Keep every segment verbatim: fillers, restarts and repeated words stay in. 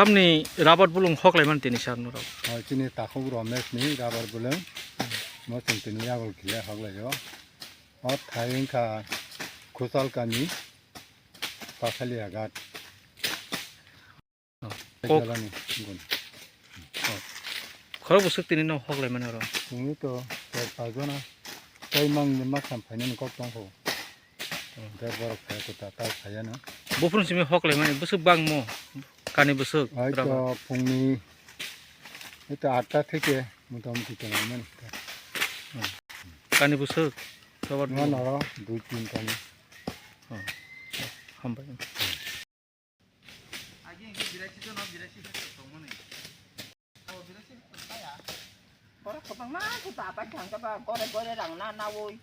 Tamni rabar bulung hoklai man tini sar norok. O chini takhuk Romesh ni rabar bulung. Mo chwng tini yagul khile hoklai o. O thai wngkha Khusalkani Pasalia Ghat. Oh. Kok. Jalani gun. Oh. Khorok bwswk tini no hoklai mani oro. Chwngwi to char pajona. Tei mangni maktham phainani kok tongkho. Oh. Tei borok phai kwtal tai phaiya no. Buphuru simi hoklai mani bwswk bangmo. Kani bwswk. Ai to phungni ito atta theke motamuti tongmani. Oh. Kani bwswk. Tobar. Noro dui tin kani. Oh. Hambai. Agi engke biraisi jono biraisi hekto tongmani. O biraisi hekto kaya. Borok kwbangma khe ta pai thangkhe ba gore gore rang na nawi.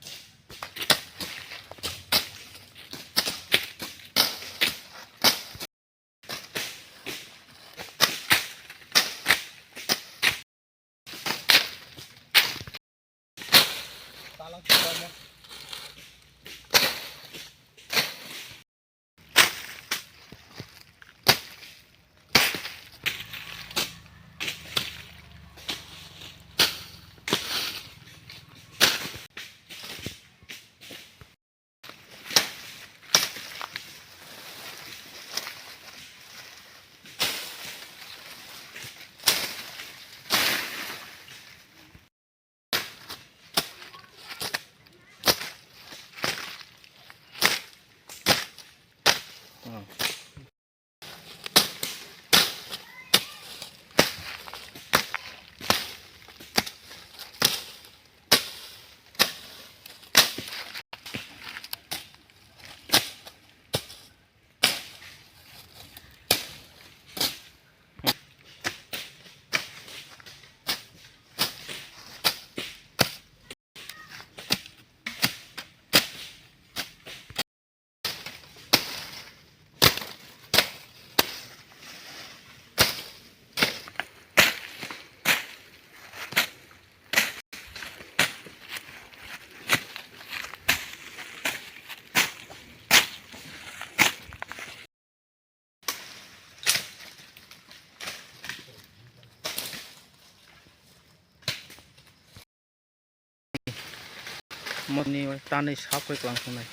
Moni tanwi sap khe kwlang thungnai.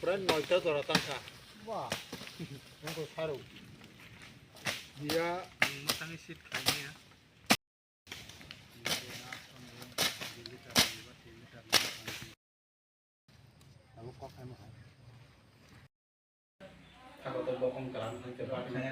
Pura noita jora tangkha. Wah. Nangkhe saro. Dia. Masangi seat khaimaya.